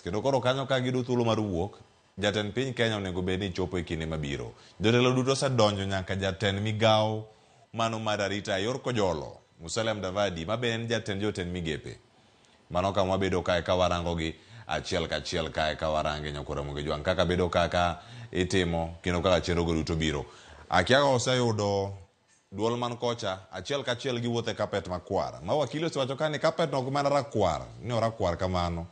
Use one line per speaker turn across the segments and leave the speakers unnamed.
Kendo koro kanyo ka giyudo thuolo mar wuok, jatend piny Kenya onego bed ni chopo e kinde mabiro. Jotelo duto osedonjo nyaka jatend migawo mano mar arita e yor kojolo, Musalia Mudavadi, ma be en jatend jotend migepe. Mano kama wabedo kae ka warango gi achiel kachiel kae ka warange Nyakwar Ramogi Jwang' kaka bedo kaka itimo kendo kaka chenro go duto biro. Akia ka oseyudo duol man kocha achiel kachiel giwuotho e kapet makwar. Ma wakili osewacho ka ni kapet no ok mana rakwar, ni orakwar kamano.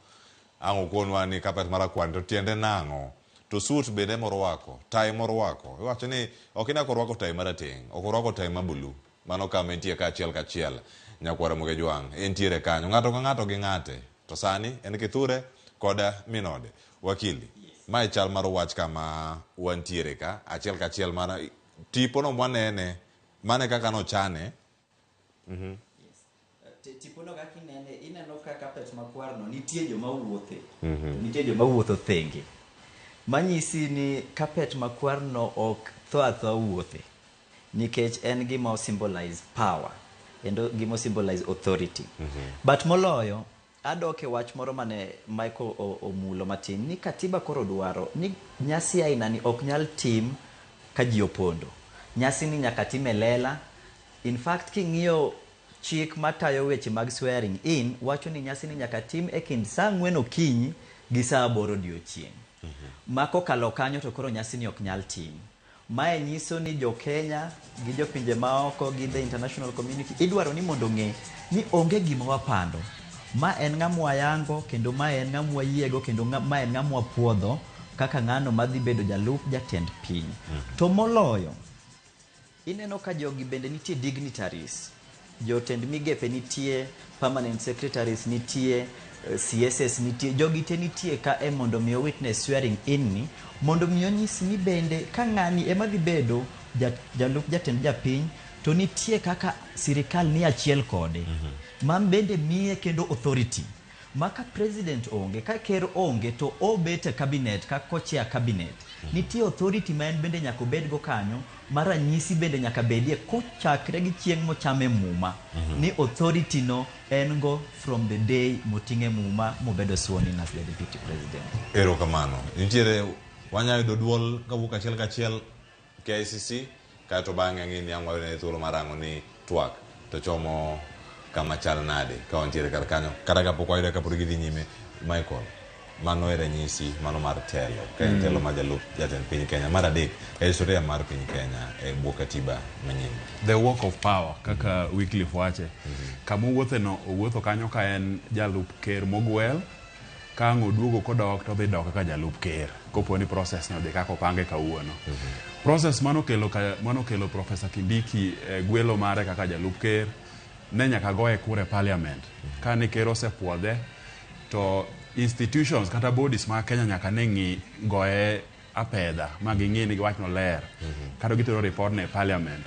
Ang' okonwa ni kapet marakwar to tiende nang'o? To suit bende morwako, tai morwako. Iwacho ni ok ine korwako tai marateng', ok orwako tai ma blue. Mano kama entie ka achiel kachiel. Nyakwar Ramogi Jwang' entiere kanyo. Ng'ato ka ng'ato gi ng'ate. To sani en Kithure kod minode. Wakili, mae chal mar wach kama wantiere ka achiel kachiel mana tipo no mwanene mane kaka nochane.
Tipono kaka inene, ineno ka kapet makwar no nitie joma wuothe. To nitie joma wuotho thenge. Manyisi ni kapet makwar no ok tho athoa wuothe. Nikech en gima o symbolize power. Kendo gima o symbolize authority. But moloyo, adok e wach moro mane Michael omulo matin ni katiba koro dwaro ni nyasi aina ni ok nyal tim ka ji opondo. Nyasi ni nyaka tim e lela. In fact, king'iyo chik matayo weche mag swearing in wacho ni nyasi ni nyaka tim e kind saa 4 okinyi gi saa 8 odiochieng'. Ma kokalo kanyo to koro nyasi ni ok nyal tim. Mae nyiso ni jo Kenya gi jopinje maoko gi the international community idwaro ni mondo ong'e ni onge gima wapando. Ma en ng'ama wayango kendo ma en ng'ama wayiego kendo ma en ng'ama wapuodho kaka ng'ano madhi bedo jalup jatend piny. To moloyo, ineno ka jogi bende nitie dignitaries, jotend migepe nitie, permanent secretaries nitie, CSS nitie, jogi te nitie ka e mondo mi witness swearing in ni, mondo mi onyis ni bende ka ng'ani ema dhi bedo jalup jatend japiny, to nitie kaka sirikal ni achiel kode. Ma bende miye kendo authority. Ma ka president onge, ka ker onge, to obet e cabinet, ka co-chair cabinet. Nitie authority ma en bende nyaka obed go kanyo, ma ranyisi bende nyaka bedie kochakre gi chieng' mochame muma. Ni authority no en go from the day moting'e muma mobedo sworn in as the deputy president.
Erokamano. Nitiere wanyalo yudo duol kawuok achiel kachiel KICC kaeto bang'e ang'e ni ang' wayudo thuolo mar rango ni twak to chomo kama chal nade ka wantiere kar kanyo kata kapok wayude kapod gidhi nyime. Michael, mano e ranyisi mano mar telo ka en telo mar jalup jatend piny Kenya mar adek e historia mar piny Kenya e bwo katiba manyien.
The walk of power kaka Wycliffe wache. Kama owuothe no, owuotho kanyo ka en jalup ker mogwel, ka ang' oduogo kodok to odhi dok kaka jalup ker kopo ni process ni odhi kaka opange kawuono. Process manokelo ka, manokelo Professor Kindiki e gwelo mare kaka jalup ker ne nyaka goye kura e parliament. Ka ne ker osepuodhe to institutions kata bodies mag Kenya nyaka ne ng'i goye apedha ma ging'i ni wach no ler. Kata gitero report ne e parliament.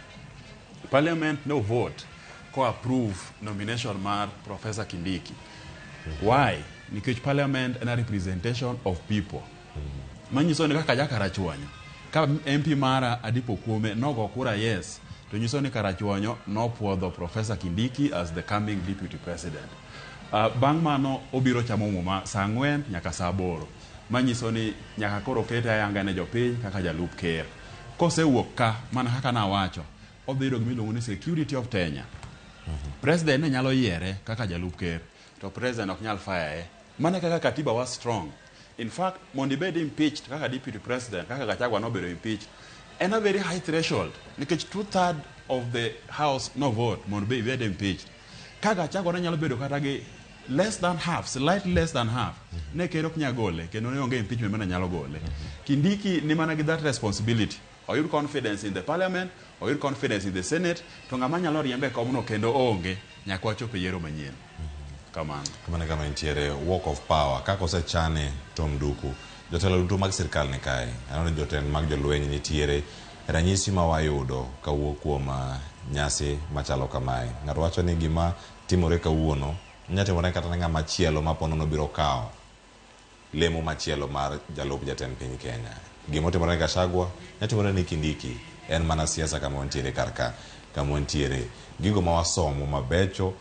Parliament no vote ko approve nomination mar Professor Kindiki. Why? Nikech parliament en a representation of people. Manyiso ni kaka jakarachuonyo, ka MP mara Adipo Kuome nogo kura yes, to nyiso ni Karachuonyo nopuodho Professor Kindiki as the coming deputy president. Bang' mano obiro chamo muma saa 4 nyaka saa 8. Manyiso ni nyaka koro kete ayanga ne jopiny kaka jalup ker. Kosewuok ka, mana kaka nawacho, odhi yudo gima iluongo ni security of tenure. President ne nyalo yiere kaka jalup ker, to president ok nyal fire. Mano e kaka katiba wa strong. In fact, mondo ibed impeached kaka deputy president, kaka Gachagua nobedo impeached, en a very high threshold nikech 2/3 of the house no vote mondo be ibed impeached. Ka Gachagua ne nyalo bedo kata gi less than half, slightly less than half, ne ker ok nyal gole kendo ne onge impeachment mane nyalo gole. Kindiki ni mana gi that responsibility. Oyud confidence in the parliament, oyud confidence in the senate, to ng'ama nyalo riembe e komno kendo onge nyaka wachop e yiero manyien. Kamano.
Kamano e kama entiere walk of power kaka osechane Tom Nduku. Jotelo duto mag sirkal ni kae. Aneno ni jotend mag jolweny nitiere. Ranyisi ma wayudo kawuok kuom nyasi machalo kamae. Ng'ato wacho ni gima timore kawuono nyalo timore kata ne ng'ama chielo ma ponono biro kawo lemo machielo mar jalup jatend piny Kenya. Gima otimore ne Gachagua nyalo timore ne Kindiki. En mana siasa kama wantiere kar ka kama wantiere. Gigo ma wasomo mabecho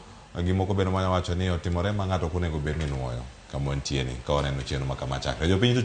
gi moko bende wanyalo wacho ni otimore ma ng'ato ok onego bed ni nuoyo. Kama wantie ni ka waneno chenro ma kama chakre. Jopiny to